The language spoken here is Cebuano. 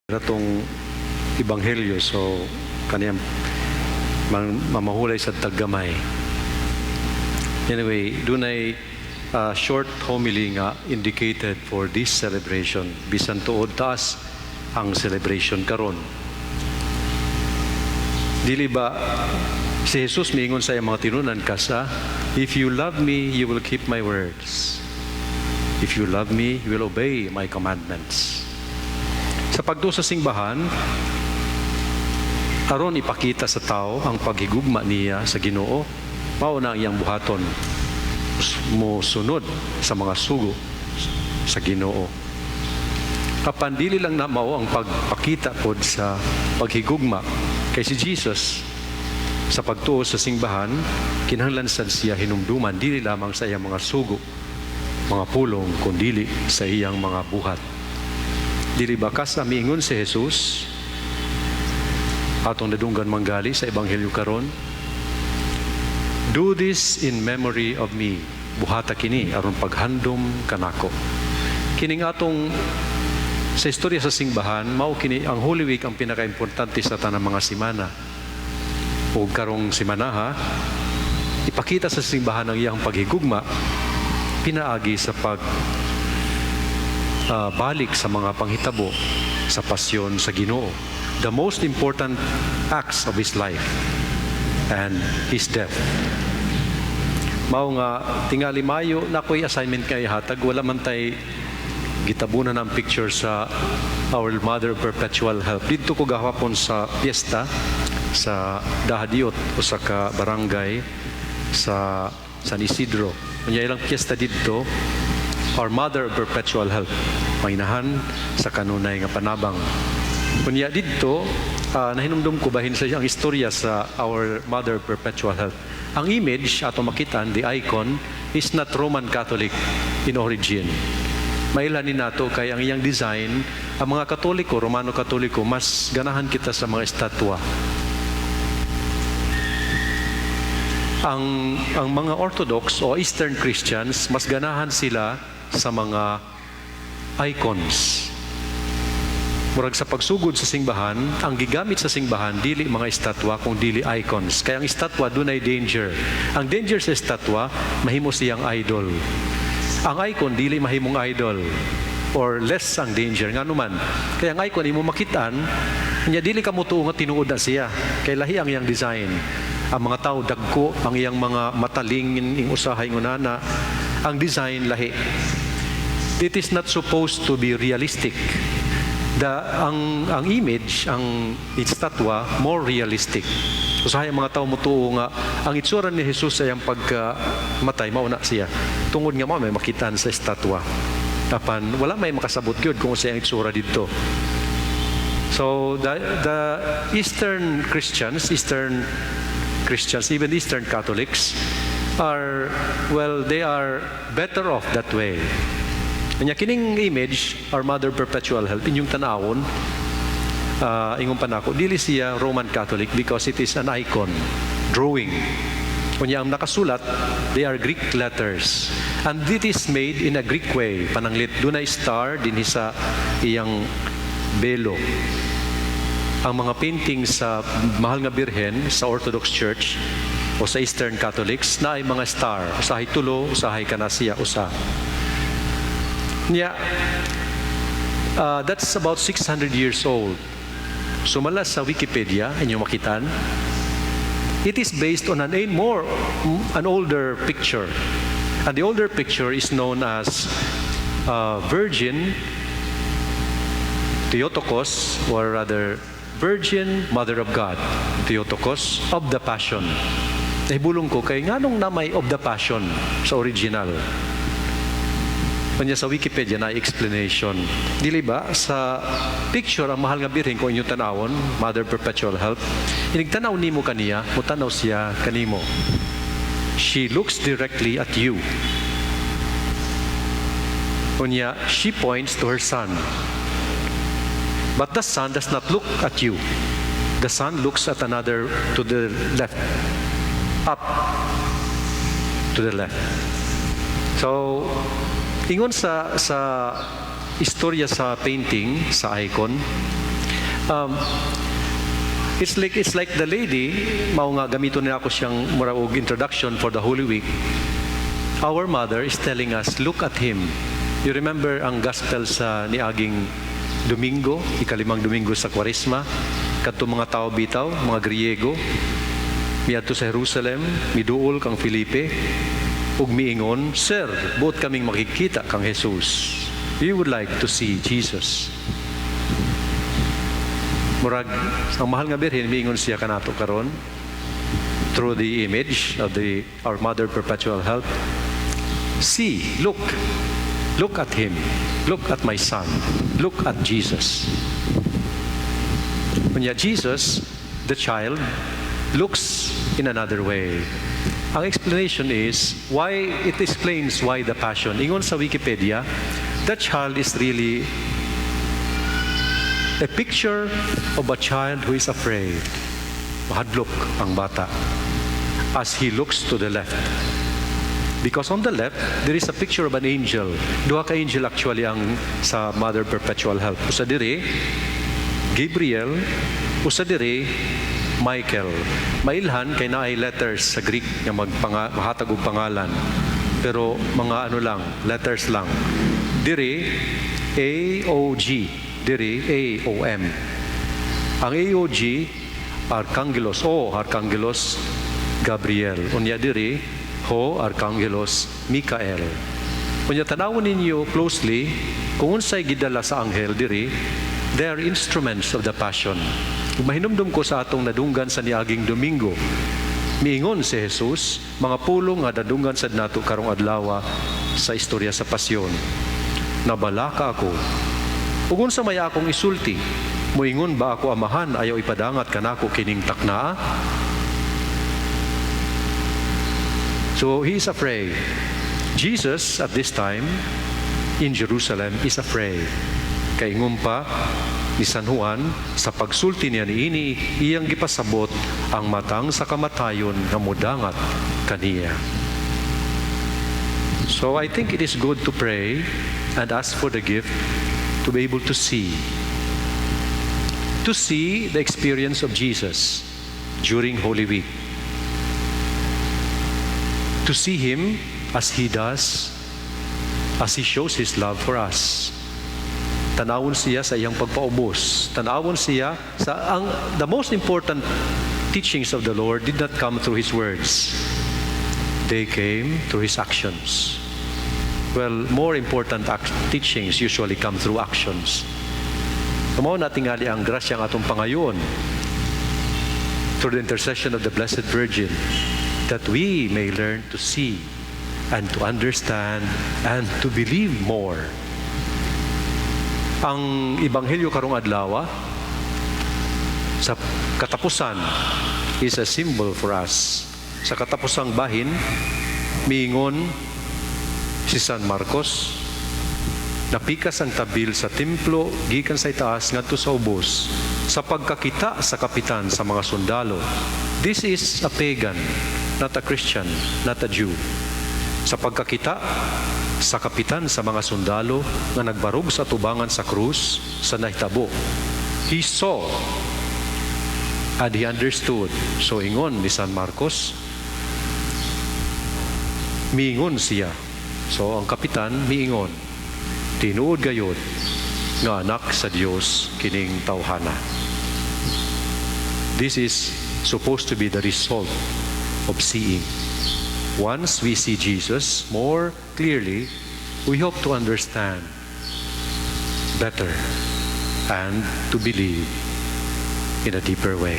Ratong ebanghelyo, so kaniyang mamahulay sa taggamay. Anyway, dunay short homily nga indicated for this celebration bisan tuod taas ang celebration karon. Dili ba si Jesus miingon sa iyang mga tinunan kasa, "If you love me, you will keep my words. If you love me, you will obey my commandments." Sa pagtuo sa singbahan, aron ipakita sa tao ang paghigugma niya sa Ginoo, mao na ang iyang buhaton, mo sunod sa mga sugo sa Ginoo. Apan dili lang na mao ang pagpakita pod sa paghigugma kay si Jesus sa pagtuo sa singbahan, kinahanglan sad siya hinumduman dili lamang sa iyang mga sugo, mga pulong, kundili sa iyang mga buhat. Dili ba kas miingon si Jesus, atong nadunggan manggali sa ebanghelyo karon, "Do this in memory of me. Buhata kini aron paghandom kanako." Kining atong sa istorya sa singbahan, mao kini ang Holy Week, ang pinakaimportante sa tanang mga simana. Ug karong simanaha, ipakita sa simbahan ang iyang paghigugma pinaagi sa pag balik sa mga panghitabo sa pasyon sa Ginoo. The most important acts of his life and his death. Mao nga tingali mayo na ko'y assignment kay hatag, wala man tay gitabunan ang picture sa Our Mother of Perpetual Help. Didto ko gahapon sa piyesta sa Dahadiot, usa ka barangay sa San Isidro. Unya ilang piyesta didto, Our Mother of Perpetual Help, Mainahan sa kanunay nga panabang. Unya didto, nahinumdum ko bahin sa ang istorya sa Our Mother of Perpetual Help. Ang image ato makitaan, the icon, is not Roman Catholic in origin. Mailhan ni nato kay ang iyang design, ang mga Katoliko, Romano Katoliko, mas ganahan kita sa mga estatwa. Ang mga Orthodox o Eastern Christians, mas ganahan sila sa mga icons. Murag sa pagsugod sa singbahan, ang gigamit sa singbahan dili mga estatwa kung dili icons. Kaya ang estatwa, dunay danger. Ang danger sa estatwa, mahimo siyang idol. Ang icon, dili mahimong idol or less ang danger, ngano man kaya ang icon imo makitaan nya dili ka motuo nga tinuod na siya kay lahi ang iyang design. Ang mga tao dagko ang iyang mga matalingin ing usahay ngunana, ang design lahi. It is not supposed to be realistic. The ang ang image, ang estatwa, more realistic. Usahay ang mga tao motuo nga ang itsura ni Jesus sa iyang pagkamatay mao na siya tungod nga mao may makitaan sa estatwa. Apan wala may makasabot gyud kung unsay ang itsura didto. So the Eastern Christians, even Eastern Catholics are, well, they are better off that way. Kanya kining image, Our Mother Perpetual Help, inyong tanawon, ingon pa nako, dili siya Roman Catholic because it is an icon, drawing. Unya ang nakasulat, they are Greek letters. And it is made in a Greek way. Pananglit, dunay star dinhi sa iyang belo. Ang mga paintings sa Mahal nga Birhen sa Orthodox Church o sa Eastern Catholics na ay mga star. Usahay tulo, usahay kanasiya, usa. Nya, that's about 600 years old. Sumala sa Wikipedia, inyong makitan, it is based on an a more an older picture. And the older picture is known as Virgin Theotokos, or rather, Virgin Mother of God, Theotokos of the Passion. Nahibulong ko kay nganong na may "of the Passion" sa original. Kanya sa Wikipedia na explanation. Dili ba sa picture ang Mahal nga Birhen, kung inyong tanawon, Mother Perpetual Help, inigtanaw nimo kaniya, mutanaw siya kanimo. She looks directly at you. Unya, she points to her son. But the son does not look at you. The son looks at another to the left. Up to the left. So, ingon sa istorya sa painting, sa icon, It's like the lady, mao nga gamiton nako siyang mura og introduction for the Holy Week. Our mother is telling us, "Look at him." You remember ang gospel sa niaging Domingo, ikalimang Domingo sa Kwaresma, kadto mga tao bitaw, mga Griego, miadto sa Jerusalem, miduol kang Felipe, ug miingon, "Sir, buot kaming makikita kang Jesus. We would like to see Jesus." Murag, ang Mahal nga Birhen, miingon siya kanato karon through the image of the Our Mother Perpetual Help. "See, look, look at him, look at my son, look at Jesus." Unya Jesus, the child, looks in another way. Ang explanation is why it explains why the passion. Ingon sa Wikipedia, the child is really a picture of a child who is afraid. Mahadlok ang bata as he looks to the left. Because on the left, there is a picture of an angel. Duha ka angel actually ang sa Mother Perpetual Help. Usa diri, Gabriel, usa diri, Michael. Mailhan kay naay letters sa Greek nga mahatag og pangalan. Pero mga ano lang, letters lang. Diri, AOG. Diri, AOM. Ang AOG, Archangelos, o Archangelos Gabriel. Unya diri, Ho Archangelos Mikael. Unya tanawon ninyo closely kung unsay gidala sa anghel diri, they are instruments of the passion. Kung mahinumdum ko sa atong nadunggan sa niaging Domingo, miingon si Jesus, mga pulong nga nadunggan sad nato karong adlaw sa istorya sa pasyon. "Nabalaka ako. Ug unsa may akong isulti? Moingon ba ako, 'Amahan, ayaw ipadangat kanako kining taknaa?'" So he is afraid. Jesus at this time in Jerusalem is afraid. Kay ingon pa ni San Juan, sa pagsulti niya niini, iyang gipasabot ang matang sa kamatayon nga mudangat kaniya. So I think it is good to pray and ask for the gift to be able to see. To see the experience of Jesus during Holy Week. To see Him as He does, as He shows His love for us. Tanawon siya sa iyang pagpaubos. Tanawon siya sa ang the most important teachings of the Lord did not come through His words. They came through His actions. Well, more important teachings usually come through actions. Mao na tingali ang grasya ang atong pangayon through the intercession of the Blessed Virgin that we may learn to see and to understand and to believe more. Ang Ebanghelyo karong adlaw sa katapusan is a symbol for us. Sa katapusang bahin, miingon si San Marcos, napikas ang tabil sa templo gikan sa itaas ngadto sa ubos sa pagkakita sa kapitan sa mga sundalo. This is a pagan, not a Christian, not a Jew. Sa pagkakita sa kapitan sa mga sundalo nga nagbarog sa tubangan sa krus sa nahitabo. He saw and he understood. So ingon ni San Marcos, miingon siya. So ang kapitan miingon, "Tinuod gayod nga anak sa Dios kining tawhana." This is supposed to be the result of seeing. Once we see Jesus more clearly, we hope to understand better and to believe in a deeper way.